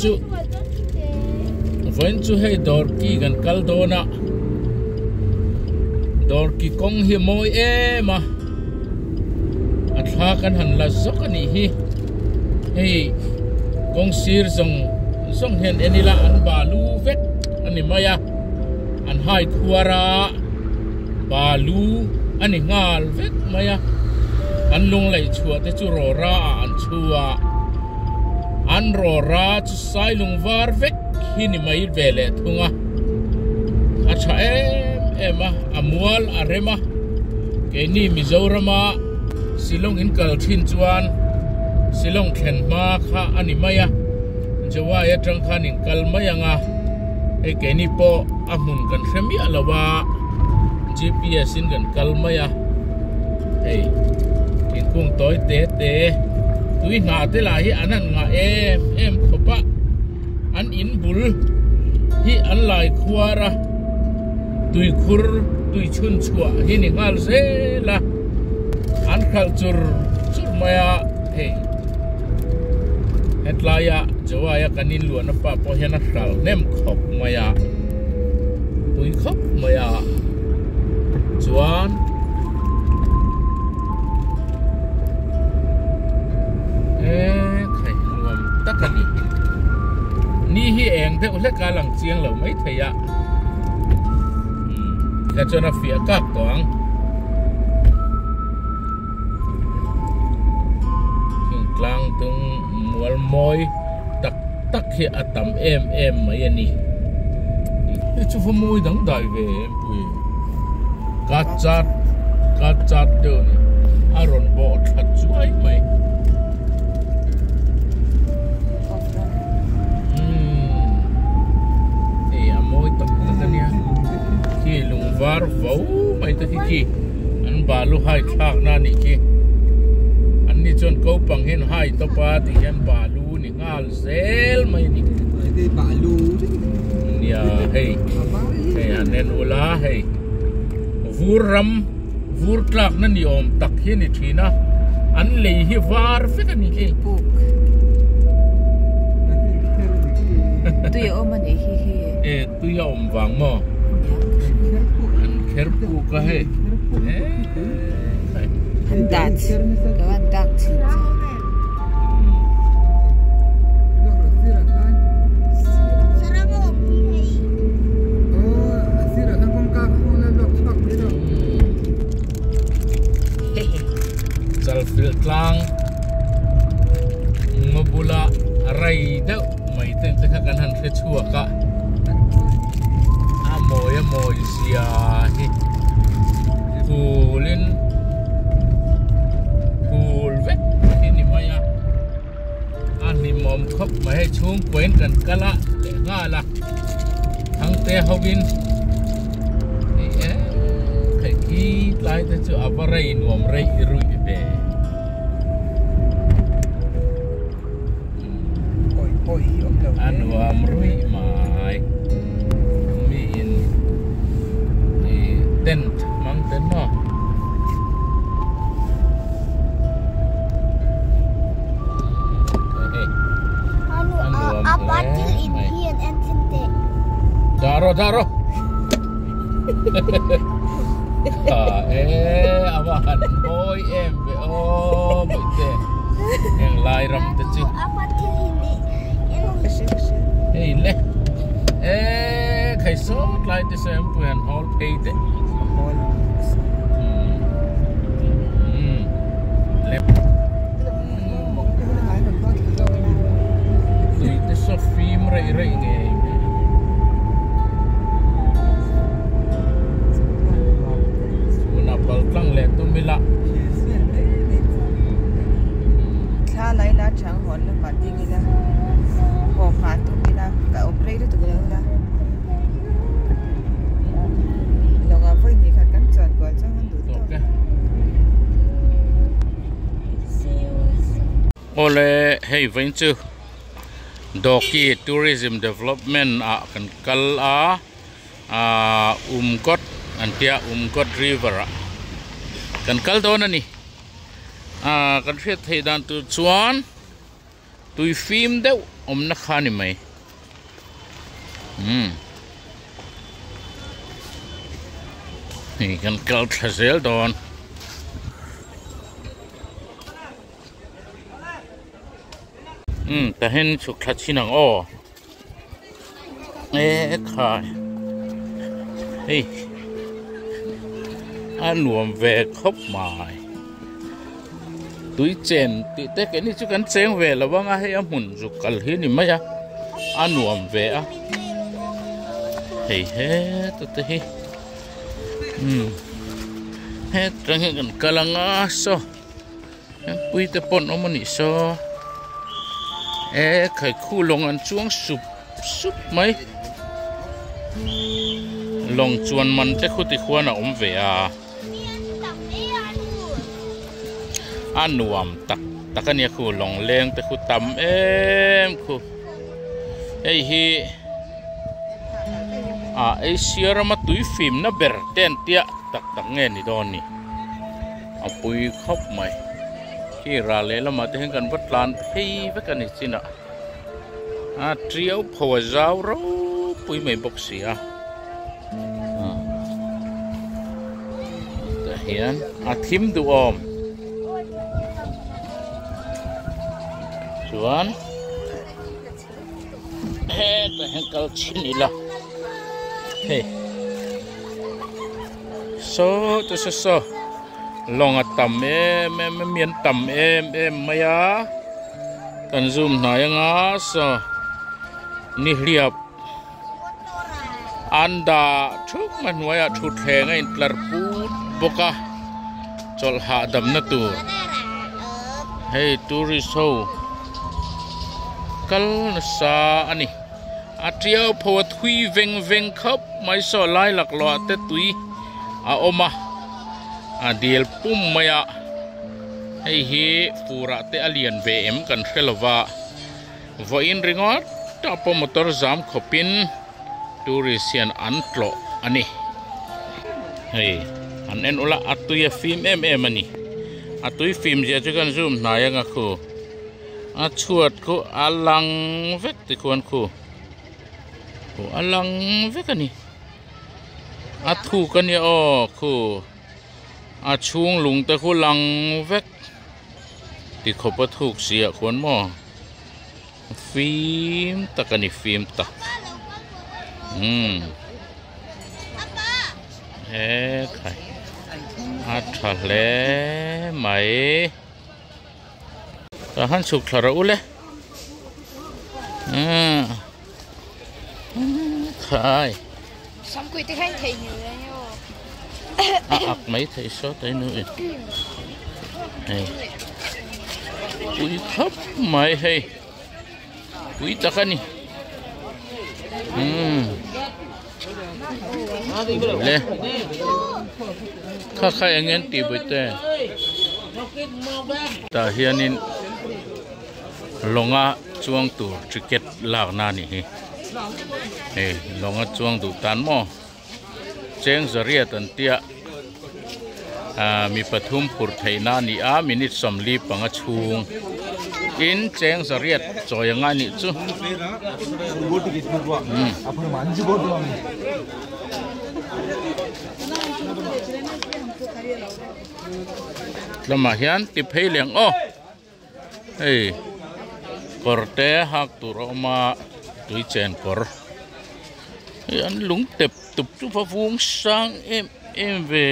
chu vawiin chu hei dawr ki kan kal dawn a dawr ki kawng hi a mawi em a a thla kan han la zawk a nih hi hei kawng sir zawng zawng hian en ila an balu vek a ni mai a an hai khuar a balu a ni nghal vek mai a an lungleih chhuah te chu rawra ah an chhu a an rawra chu sailung var vek hi ni mai ve leh thung a a tha em em a a mual a rem a keini Mizorama Shillong in kal thin chuan Shillong thlen hma kha a ni mai a Jowai atang khan in kal mai ang a hei keini pawh a hmun kan hre miah lo a G_p_s in kan kal mai a hei thingkung tawi te te tui hnah te lah hi an han ngah em em khawp a an in bul hi an lai khuar a tuikhur tui chhun chhuah hi ni nghal zel a an khalh chur chur mai a hei hetlai ah Joai a kan inluahna pa pawh hian a hral hnem khawp mai a pui khawp mai a chuan eee khai nuam tak a ni ni hi eng deuh hlek a lang chiang lo mai thei a umm chuan a fiah kak tawh ang. Thingtlang dung mual mawi tak tak hi a tam em em mai a ni. Hei chu va mawi dang dai ve em pui. Ka chat ka chat deuh a ni. A rawn bawh tha chuai mai. Umm hei a mawi tak tak a nia. Khi lung var vo mai te khi khi. An balu hai thlak na anih khi an ni chuan ko pang hian hai tawp a ti hian balu ni nghal zel mai a ni nia hei hei an en ula hei vur ram vur tlak na ni awm tak hi a ni thin a an lei hi var vek a ni khi tui a awm a nih hi hi e tui a awm vang maw. An kher puk a hei An dak ka an dak thin che. Chalfilh tlang ngaw bula rei deuh mai te te kha kan han hre chhuak a a mawi a mawi zia hi phul in phul vek hi ni mai a a hlimawm khawp mai hei chhungkua in kan kal a leh nghal a thangte ho in hei em hei khi tlai te chu a va rei nuam rei ruih ve. A nuam ruih mai mi in ih tent hmang te maw hei a nuam hle mai dah rawh dah rawh ha e a va han mawi em ve aw bawihte heng lai ram te chu hei le e khai sawt lai te sawi an pui han hawl phei teh tui te saw fim reih reih ngei mai. Chhunah pal tlang leh tum ila. Thla lai la chang hawn lamah ding ila haw hma tum ila ka awm rei lutuk lo ila lawngah vawi hnih khat kan chuan kual chuan kan duh tawk. Awle hei vawiin chu Dawki Tourism Development ah kan kal a. Ahh Umkawt an tia Umkawt river ah kan kal dawn a ni ahh kan hriat theih dan tur chuan Tui fim deuh awmna kha a ni mai. Umm. Hei kan kal thla zel dawn. Umm tah hian chhuk thla chhin ang aw. E khai hei a nuam ve khawp mai tui chen tih te keini chu kan cheng ve lo ang a hei a hmun zuk kal hi a ni mai a a nuam ve a hei heta te hi umm hetah hian kan kal ang a saw. Pui te pawh an awm a nih saw e khaikhu lawng an chuang sup sup mai lawng chuan man te khu ti khuan a awm ve a a nuam tak tak a nia khu lawng leng te khu tam em khu hei hi ah Asia rama tui fimna ber te an tia tak tak nge ni dawn ni. A pui khawp mai. Khi ral leh lamah te hian kan va tlan phei vek a ni chinah. A tiau pho a zau ropui mai bawk si a. Tah hian a thim duhawm. Chuan hetah hian kal chhin ila hei. Saw chu saw saw lawng a tam em em a mi an tam em em mai a kan zoom hnai anga saw nihliap an dah thup a hnuaiah thutthleng a intlar put bawk a chawlh hahdamna tur hei tourist ho kal nasa a ni. A tiau pho a thui veng veng khawp mai saw lai laklawh ah te tui a awm a, a dil pum mai a, hei hi fur ah te a lian ve em kan hre lo va, vawiin ringawt tah pawh motor zam khawpin tourist hian an tlawh a ni. Hei an en ula a tui a fim em em a ni, a tui fim zia chu kan zoom hnai anga khu. A chhuat khu a lang vek tikhuan khu khu a lang vek a ni a thuk a nia aw khu a chhung lung te khu lang vek ti khawp a thuk si ah khuan maw fim tak a ni fim tak umm he khai a tha hle mai. Tah han chhuk thla rawh u le khai a ak mai thei sawt a inu in hei pui khawp mai hei pui tak a ni umm le kha kha eng nge an tih bawih te. Tah hianin lawnga chuang tur ticket lakna a nih hi hei lawnga chuang duh tan maw cheng zariat an tia ah mi pathum phur theihna a ni a minute sawmli panga chhung tin cheng zariat chawi anga a nih chu umm. Tlawmah hian ti phei leh ang aw hei kawr te hak tur a awm a tui chen kawr hei an lung tep tup chu va vung sang em em ve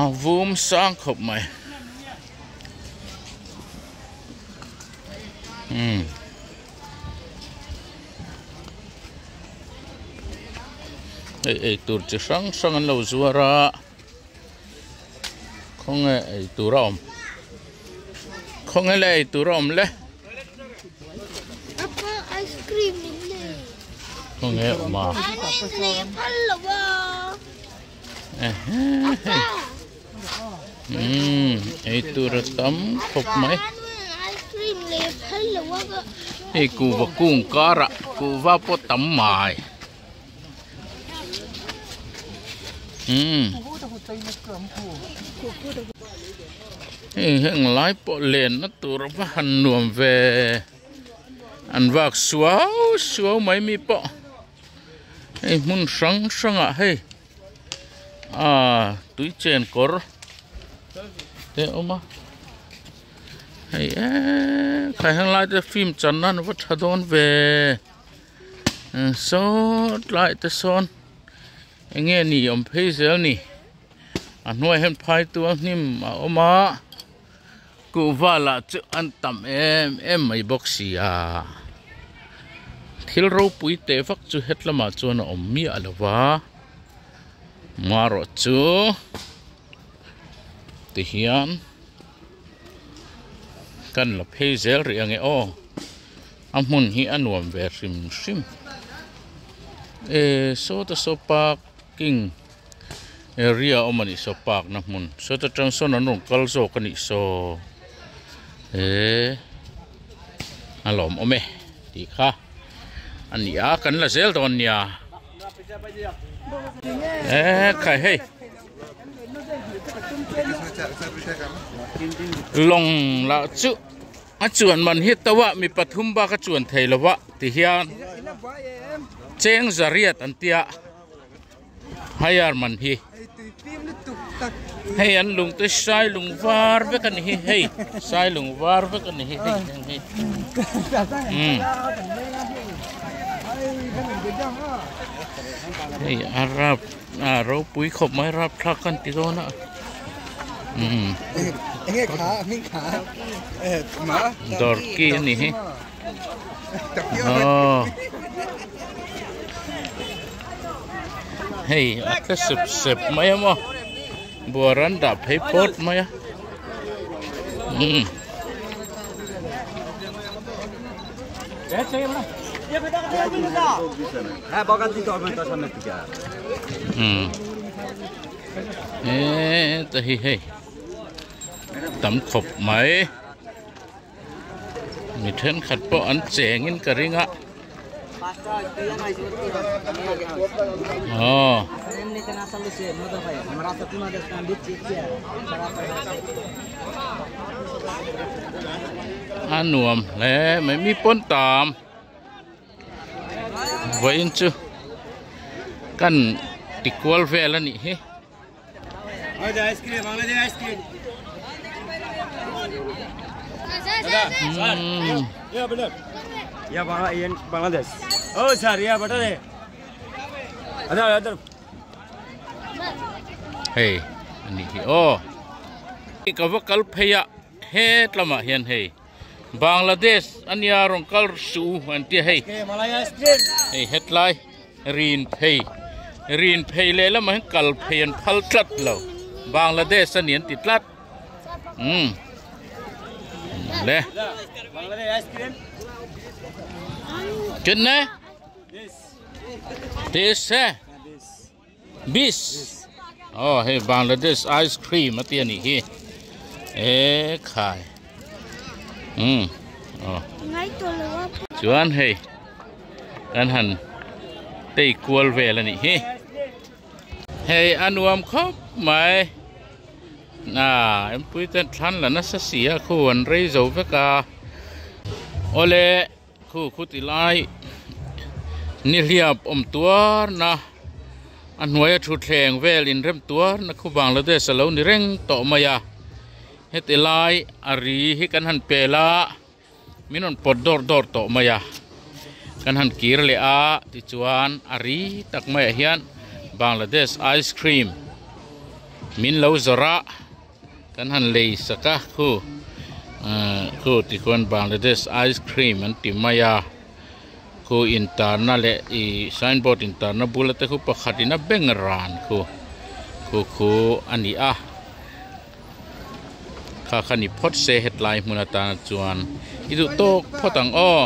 a vum sang khawp mai umm. Hei eitur chi hrang hrang an lo zuar a khawnge eitur a awm khawnge le eitur a awm le khawnge awm a umm eitur a tam khawp mai hei kuhva kung karah kuhva pawh tam mai umm. Hei heng lai pawh lenna tur a va han nuam ve an vak suau suau mai mi pawh hei hmun hrang hrangah hei ah tui chen kawr te a awm a hei eee khai heng lai te film chan nan a va tha dawn ve saw tlai te sawn eng nge ni awm phei zel ni. A hnuai hian phai tual hnim a awm a kuhva lah chu an tam em em mai bawk si a thil ropui teh vak chu het lamah chuan a awm miah lo va marawh chu tihian kan la phei zel rih ang e aw a hmun hi a nuam ve hrim hrim e sawta saw parking. Area a awm a nih saw park na hmun sawta tang sawn an rawn kal zawk a nih saw eee a lawmawm e tih kha a ni a kan la zel dawn nia eee khai hei lawng lah chu a chuan man hi to a mi pathum bak a chuan thei lo va ti hian cheng zariat an tia. Higher man hi hei an lung te sai lung var vek a ni hi hei sai lung var vek a ni hi hei heng hi umm hei a rap a ropui khawp mai rapthlak kan ti dawn a umm dawrki a ni hi. Aw hei a tle sep sep mai a maw buara an dah phei phawt mai a umm. Umm heta hi hei tam khawp mai. Mi thenkhat pawh an chengin ka ring a aw a nuam hle mai mi pawn tam vawiin chu kan ti kual vel a nih hi. Hei a nih hi aw ka va kal phei a het lamah hian hei Bangladesh ania rawn kal suh an tia hei hei hetlai. Rin phei rin phei leh lamah hian kal phei an phal tlat lo Bangladesh a ni an ti tlat umm le kitne this eh bis aw hei Bangladesh ice cream a ti a nih hi e khai umm aw chuan hei. Kan han tei kual vel a nih hi. Hei a nuam khawp mai. Ah empui ten thlan la nasa si a khu an rei zo vek a. Awle khu khu ti lai nihliap awm tuar na a hnuai a thutthleng vel inrem tuar na khu Bangladesh a lo ni reng tawh mai a. Heti lai a ri hi kan han pel a. Min rawn pawt dawr dawr tawh mai a, kan han kir leh a tichuan a ri tak maiah hian Bangladesh ice cream min lo zawrh a, kan han lei sak a khu ahh khu tikhuan Bangladesh ice cream an ti mai a, khu intarna leh ih signboard intarna bula te khu pakhatin a beng ran khu khu khu a ni a. Kha kha ni phawt se hetlai hmun atana chuan i duh tawk phawt ang aw.